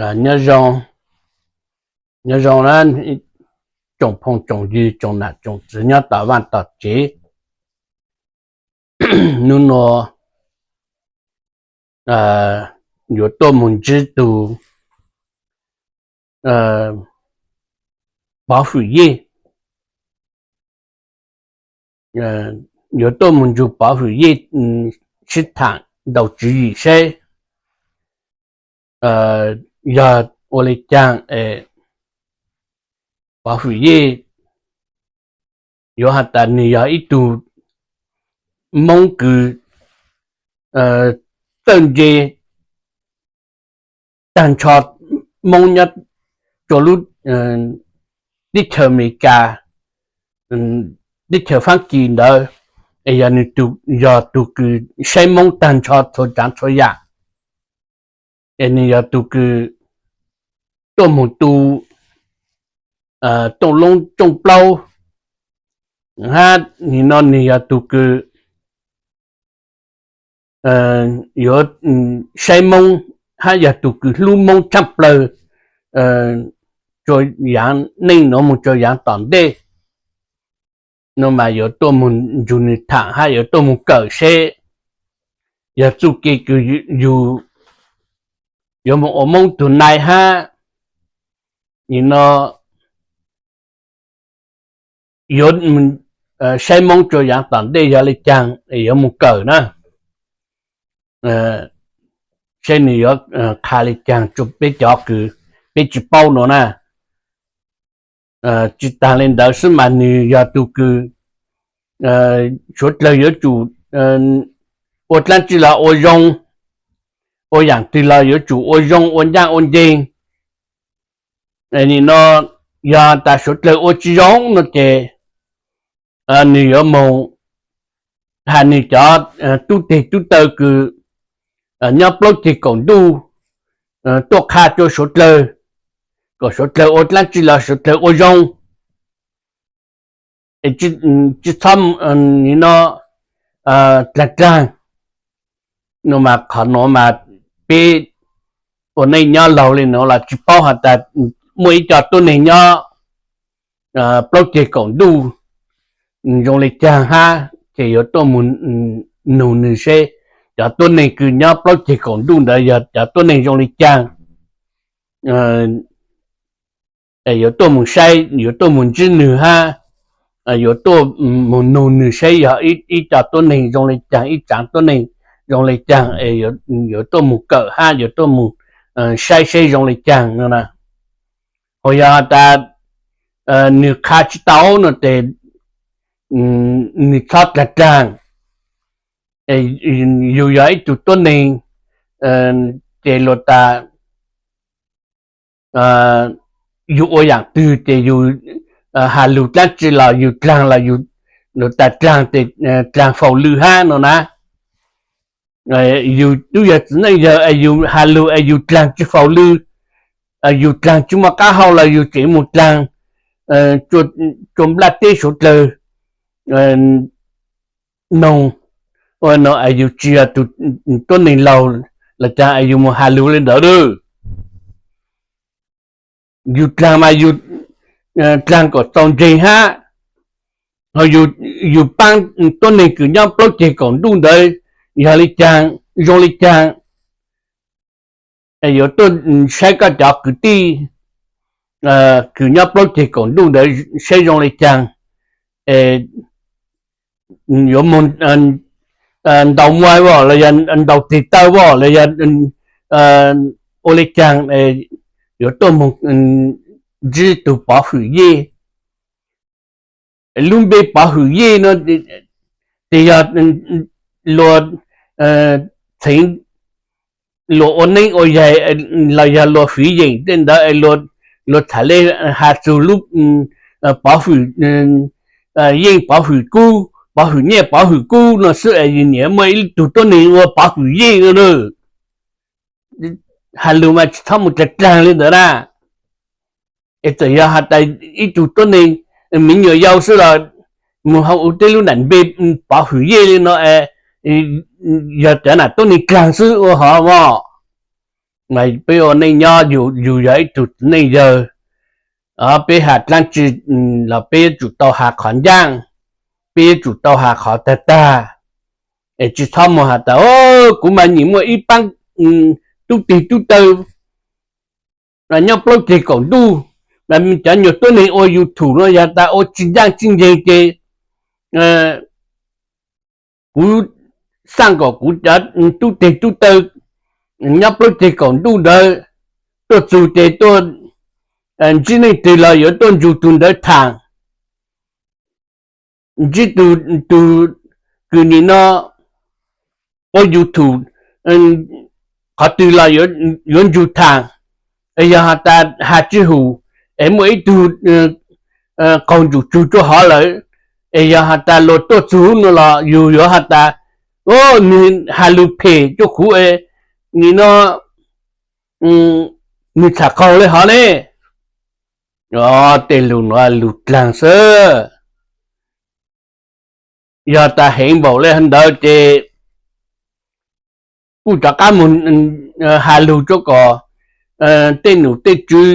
Nyob zoo, nyob zoo na, tsoom phooj tsoom ywg tsoom nam tsoom txwv nyob tom vaj tom tsev. Hnub no yuav tuaj mus ntsib tus Pov Hwm Yej, yuav tuaj mus nrug Pov Hwm Yej sib tham ntaus tswv yim seb yog ua li caag es Pov Hwm Yej yuav has tas nwg yog ib tug Moob kws txawj ntse taag nrho Moob nyob rua lub teb chaws Amelikas, teb chaws Fab Kis ntawd, es yog nwg yog tug kws saib Moob taag nrho txhua tsaav txhua yaam, es nwg yog tug kws tuaj moog tu tooj loob cooj plaub, hab nim no nwg yog tug kws yuav saib Moob hab yog tug kws hlub Moob tshaj plawg rua yaav neej nuav moog rua yaav tom ntej. No mas yuav tuaj moog nrug nwg tham hab yuav tuaj moog kawm seb yog txuj kev kws yug yuav moog ua Moob tug nai hab nim no yuav saib Moob rua yaav tom ntej yog li caag es yuav moog kawm na, seb nwg yuav qha li caag rua peb cov kws peb tsi paub no na. Tsi taag li ntawd xwb mas nwg yog tug kws suav dlawg yuav tsum ua dlaab tsi los ua zoo, ua yaam twg los yuav tsum ua zoo ua ncaaj ua nceeg. Nim no yog tas suav dlawg ua tsi zoo no ces nwg yuav moog has nwg cov tub teg tub taw kws nyob plaub ceg kaum ntuj tuaj qha rua suav dlawg, kom suav dlawg ua dlaab tsi los suav dlawg ua zoo. Tsi txhob nim no dlaag dlaag. No mas qhov nuav mas peb ua neej nyob laug li nuav los tsi paub has tas muaj ib co tuab neeg nyob plaub ceg kaum ntuj zoo li caag hab, ces yuav tuaj moog nug nwg seb cov tuab neeg kws nyob plaub ceg kaum ntuj ntawd yog cov tuab neeg zoo li caag. Yuav tuaj moog saib, yuav tuaj moog ntsib nwg hab yuav tuaj moog nug nwg seb yog ib co tuab neeg zoo li caag, ib tsaav tuab neeg zoo li caag, yuav tuaj moog kawm hab yuav tuaj moog saib seb zoo li caag no na. Ho yog tas nwg qha tsi tau no ces nwg txhob dlaag dlaag. Yug yog ib tug tuab neeg ces luag tas yug ua yaam twg ces yug has lug dlaab tsi los yug dlaag los yug, luag tas dlaag ces dlaag faus lw hab no na. Yug tub yog txiv neej yawg es yug has lug es yug dlaag tsi faus lw, yug dlaag tsi muaj qaab hau los yug tseem moog dlaag rua nplaj teb suav dlawg noog, no es yug tsi yog tug tuab neeg laug los caag es yug moog has lug li ntawd lawm. Yug dlaag mas yug dlaag kom txaus ntseeg hab, ho yug paab tuab neeg kws nyob plaub ceg kaum ntuj ntawd yog li caag, zoo li caag. Yuav tuaj saib koj cov kwv tij kws nyob plaub ceg kaum ntuj ntawd saib zoo li caag, yuav moog ntaus muag los yog ntaus tes taw los yog ua li caag, yuav tuaj moog ntsib tug Pov Hwm Yej. Lub npe Pov Hwm Yej no ces yog luag txheev luag ua neeb ua yaig los yog luag fiv yeem tej ntawd, luag txham le has txug lub Pov Hwm Yeej, Pov Hwm Kub, Pov Hwm Nyiaj, Pov Hwm Kub no xwb es yus niam muaj ib tug tuab neeg ua Pov Hwm Yej no na. Has lug mas tsi txhob mus dlaag dlaag li ntawd na. Es txawm yog has tas ib tug tuab neeg me nyuam yau xwb los mus hauv ua tej lub nam npe Pov Hwm Yej li no es yog cov nam tuab neeg dlaag xwb ua hov mog. Peb ua neej nyob, yus yog ib tug txiv neej yawg, peb has dlaab tsi los peb yuav tsum tau has qhov ncaaj, peb yuav tsum tau has qhov tag tag. Es tsi txhob mus has tas, kuv mas nyim muaj ib paab tub teg tub taw nyob plaub ceg kaum ntuj, cov nyuag tuab neeg ua YouTube no yog tas ua tsi ncaaj tsi nceeg ces kuv xaaj kom kuv cov tub teg tub taw nyob plaub ceg kaum ntuj ntawd tuaj txug ces tuaj ntsib neeg twg los yuav tuaj nrug tug ntawd thaam, ntsib tug kws nim no ua YouTube qhov twg los yuav nrug thaam. Es yog has tas has tsi hum, es muaj ib tug qaug ntsum tsug rua hov lawm, es yog has tas luag tuaj txug ub no los yug yuav has tas, nwg has lug phem rua kuv, nim no nwg txham qaug le hov ne. Tej lug nuav lug dlaag xwb. Yog tas heev npaum le ntawd ces kuj rov qaab moog has lug rua kom tej num tej tswv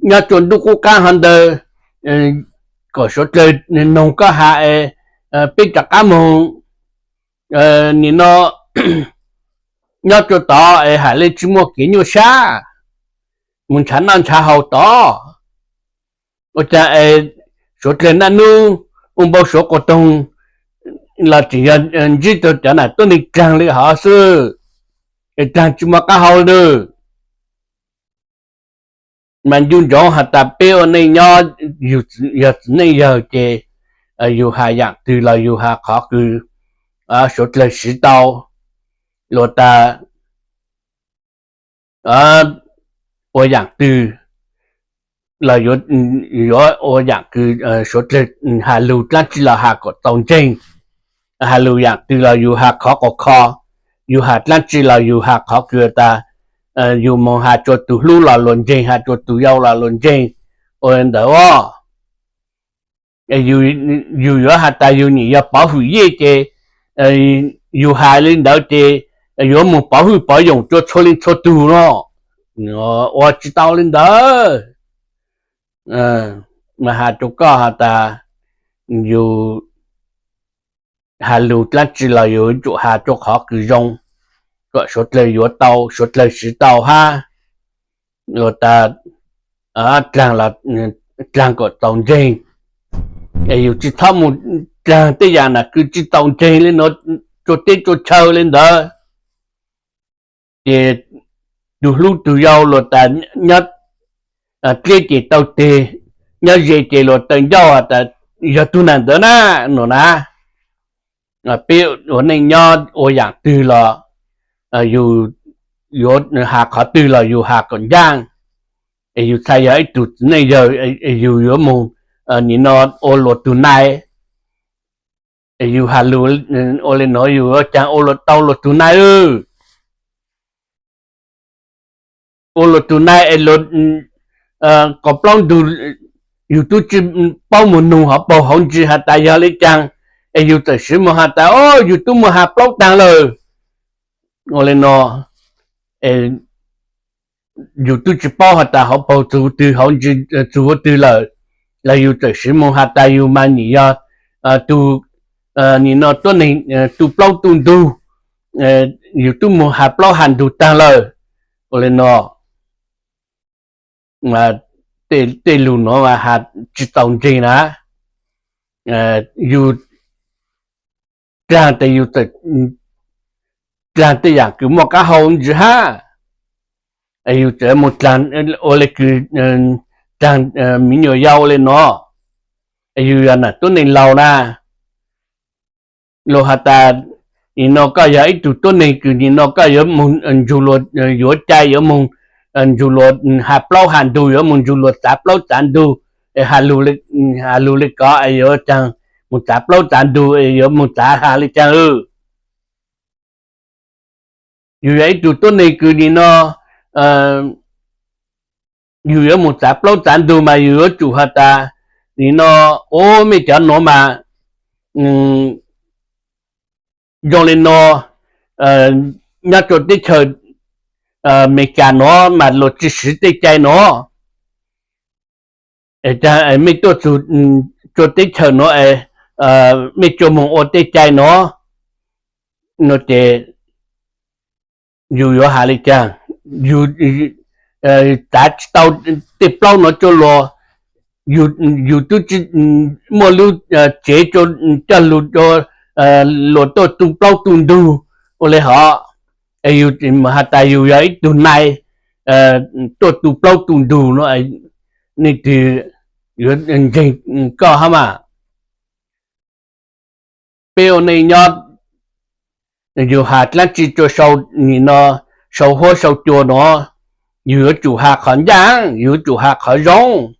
nyob rua ntuj qub qaab hov ntawd kom suav dlawg noog koj has es peb rov qaab moog nim no nyob rua tod es has le tsi muaj kev nyuaj sab, moog nrhav noj nrhav haus tod. Ua caag es suav dlawg naj nub ua npau suav quas toog los tseem yog ntsib tug cov nam tuab neeg dlaag le hov xwb, es dlaag tsi muaj qaab hau le. Mas ncu ntsoov has tas peb ua neej nyob, yog txiv neej yawg ces yug has yaam twg los yug has qhov kws suav dlawg siv tau, luag tas ua yaam twg los yuav ua yaam kws suav dlawg has lug dlaab tsi los has kom txaus ntseeg. Has lug yaam twg los yug has qhov qos kho, yug has dlaab tsi los yug has qhov kws tas yug moog has rua tug hlub los luag ntseeg, has rua tug yau los luag ntseeg. Ua le ntawd, yug yuav has tas yug nyam yog pov hwm yej ces yug has le ntawd ces yuav moog pov hwj pov yoog rua txhua leej txhua tug no, ua tsi tau le ntawd. Mas has rua koj has tas yug has lug dlaab tsi los yug yuav tsum has rua qhov kws zoo, kom suav dlawg yuav tau, suav dlawg siv tau hab. Luag tas dlaag kom txaus ntseeg, es yug tsi txhob moog dlaag tej yaam nam kws tsi txaus ntseeg le nuav rua teb rua chaw le ntawd. Ces tug hlub tug yau luag tas nyob dleb ces tau teg, nyob ze ces luag taw ncauj has tas yog tug nam ntawd na, no na. Peb ua neej nyob ua yaam twg los yug yuav has qhov twg los yug has kom ncaaj, es yug txhaj yog ib tug txiv neej yawg, yug yuav moog nim no ua luag tug nai, es yug has lug ua le nuav yug yuav caag ua tau luag tug nai. Ua luag tug nai es luag qos plaub ntug, yug tub tsi paub moog nug hov paug hauv ntsis has tas yog le caag, es yug txawm siv moog has tas o yug tub moog has plaub taag lawm. Ua le no yug tub tsi paub has tas hauv paug txug twg hauv ntsis txug huv twg lawm, los yug txawm siv moog has tas yug mas nyam yog tug nim no tuab neeg tu plaub tu ntug, yug tub moog has plaub has ntug taag lawm. Ua le no tej lug nuav has tsi txaus ntseeg na. Yug dlaag tes yug txawm dlaag tej yaam kws muaj qaab hau ntsis hab, yug txawm moog dlaag ua le kws dlaag miv nyuas yau le no, yug yog nam tuab neeg laug na. Luag has tas nim no koj yog ib tug tuab neeg kws nim no koj yuav moog nrug luag yuav cai, yuav moog nrug luag has plaub has ntug, yuav moog nrug luag txav plaub txav ntug, has lug le kov yuav caag moog txav plaub txav ntug, yuav moog txav has le caag. Yug yog ib tug tuab neeg kws nim no yug yuav moog txav plaub txav ntug mas yug yuav tsum has tas nim no ua mej cov nuav mas zoo le no, nyob rua teb chaws Amelikas no mas luag tsis siv tej cai no. Mej tuaj txug tsua teb chaws no, mej tsuas moog ua tej cai no, no ces yus yuav has le caag? Yus txav tsis tau tej plaub no rua luag, yus tub tsi muaj lub tsev coj lug rua luag tuaj tu plaub tu ntug ua le hov. Yus has tas yus yog ib tug nai tuaj tu plaub tu ntug no, leej twg yuav ntseeg koj hab mas? Peb ua neej nyob, yus has dlaab tsi rua sau, nim no sau huab sau cua no, yus yuav tsum has qhov ncaaj, yus yuav tsum has qhov zoo.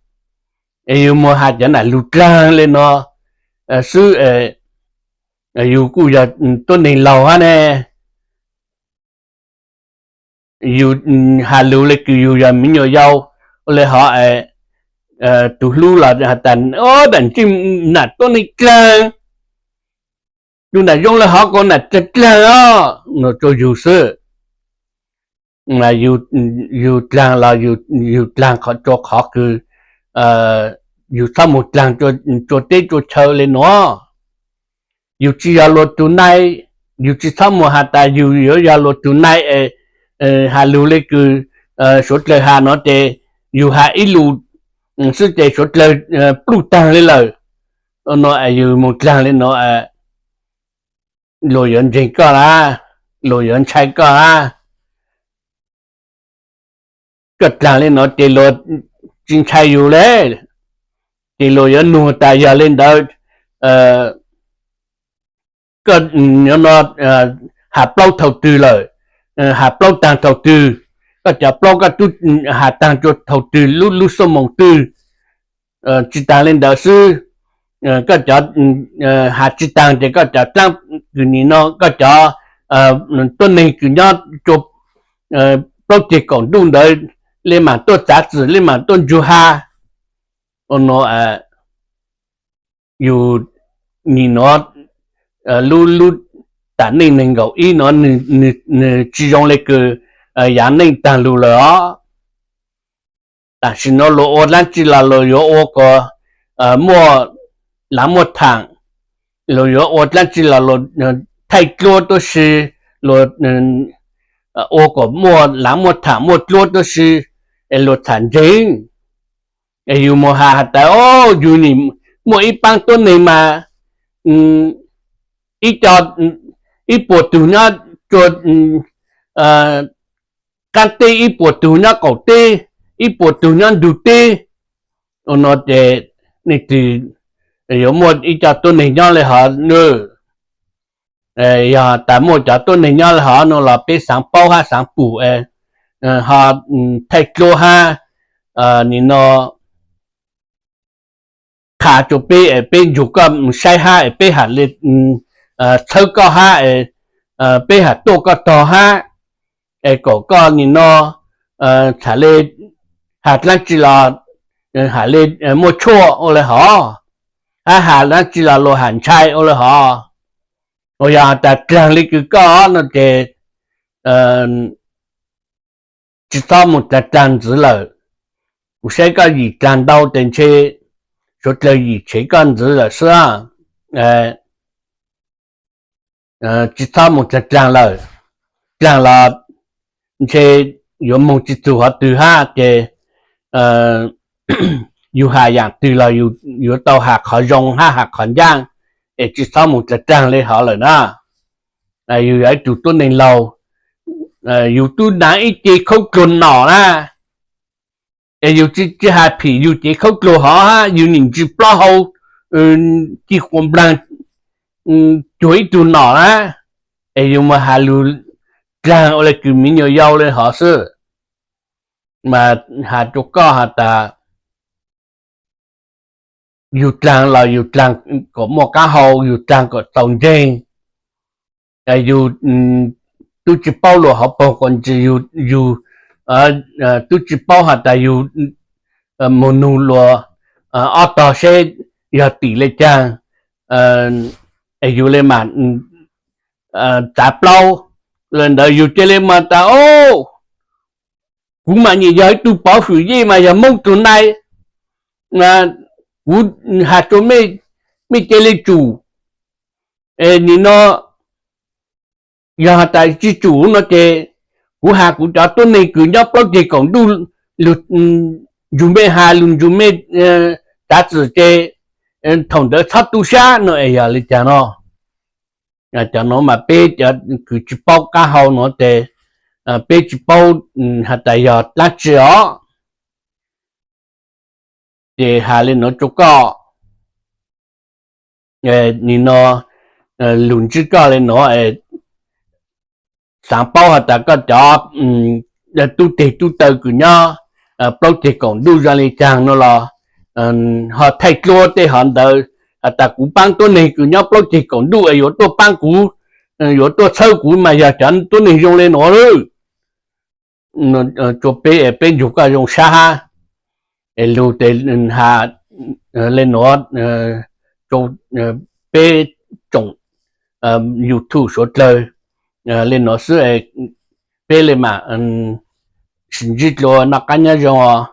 Es yus moog has cov nam lug dlaag le no xwb, yus kuj yog tuab neeg laug hab ne. Yus has lug le kws yus yog miv nyuas yau ua le hov, tug hlub los has tas, o, nam ntsej nam tuab neeg dlaag, yus nam zoo le hov kuas nam dlaag dlaag os, no rua yus xwb. Yus dlaag los yus dlaag rua qhov kws yus txhob moog dlaag rua teb rua chaw le nuav. Yus tsis yog luag tug nai, yus tsis txhob moog has tas yus yuav yog luag tug nai es has lug le kws suav dlawg has no ces yus has ib lus xwb ces suav dlawg pluj taag le lawm. No es yus moog dlaag le no, luag yuav ntseeg koj lab, luag yuav ntshai koj lab. Koj dlaag le no ces luag tsis ntshai yus le, ces luag yuav nug tas yog le ntawd, koj has plaub thaum twg lawm, has plaub taag thaum twg, koj cov plaub koj tub has taag rua thaum twg, lub lub xuab moos twg. Tsis taag le ntawd xwb, koj cov has tsis taag ces koj cov dlaab kws nim no koj cov tuab neeg kws nyob rua plaub ceg kaum ntuj ntawd le maam tuaj txav txim, le maam tuaj ntsug ha. Ua no yus nim no lub lub tam neej neeg nkaum ib no nwg tsis zoo le kws yaav neej taag lug lawm os. Tam sim no luag ua dlaab tsi los luag yuav ua kom muaj laav muaj thaam, luag yuav ua dlaab tsi los luag thaij dluab tuab si, luag ua kom muaj laav muaj thaam muaj dluab tuab si, es luag txham ntseeg. Es yus mus has has tas, o, yus nim muaj ib paab tuab neeg mas ib co, ib puas tug nyob rua qaab teb, ib puas tug nyob qaum teb, ib puas tug nyob ntug teb. Ua no ces leej twg yuav muaj ib co tuab neeg nyob le hov? Yog tas muaj cov tuab neeg nyob le hov no los peb xaav paub hab xaav pum, ho thaij dluab hab, nim no qha rua peb es peb nrug koj mus saib hab es peb has le txhawb koj hab, peb has tuaj koj tog hab, es kom koj nim no txham le has dlaab tsi los has le muaj tshuaj ua le hov, hab has dlaab tsi los luag has ntshai ua le hov. Ua yog has tas dlaag le kws koj no ces tsis txhob mus dlaag dlaag ntxiv lawm. Kuv saib koj yim dlaag ntau tes ntshe suav dlawg yim tshev koj ntxiv lawm xwb. Tsis txhob mus dlaag dlaag lawm. Dlaag los ntshe yuav moog tsis txug hov twg hab ces yus has yaam twg los yuav tau has qhov zoo hab has qhov ncaaj, es tsis txhob mus dlaag dlaag le hov lawm na. Yus yog ib tug tuab neeg laug, yus tub naav ib ce khaub dluag nom na, es yus tsis has phim yus cev khaub dluag hov hab yus nim ntsis plaub hau ci quas nplaag cuag ib tug nom na, es yus mus has lug dlaag ua le kws miv nyuas yau le hov xwb. Mas has rua koj has tas yug dlaag los yug dlaag kom muaj qaab hau, yug dlaag kom txaus ntseeg. Yug tub tsi paub luas hauv paug quas ntsis, yug tub tsi paub has tas yug moog nug luas ob tog seb yog tim le caag, es yug le maam txav plaub. Le ntawd yug ca le mas tas, o, Kuv mas nyiam yog ib tug pov fwm yej mas yog Hmoob tug nai, kuv has rua mej, mej ca le tsum. Nim no yog has tas tsi tsum no ces kuv has kuv cov tuab neeg kws nyob plaub ceg kaum ntuj, lug ntsug mej has, lug ntsug mej tsav txim ces thaum ntawd txhob tu sab no es yog le caag no. Cov no mas peb cov kws tsi paub qab hau no ces peb tsi paub has tas yog dlaab tsi os. Ces has le nuav rua koj, nim no lug ntsib koj le nuav, xaav paub has tas koj cov tub teg tub taw kws nyob plaub ceg kaum ntuj zoo le caag no los ho thaij dlua tej hov ntawd has tas kuv paab tuab neeg kws nyob plaub ceg kaum ntuj es yuav tuaj paab kuv, yuav tuaj txhawb kuv mas yog cov tuab neeg zoo le nuav lawm. Rua peb, peb ntsug koj zoo sab hab, es lug tes has le nuav rua peb tsoom YouTube suav dlawg le nuav xwb, peb le maam sim ntsib dlua, noj qab nyob zoo.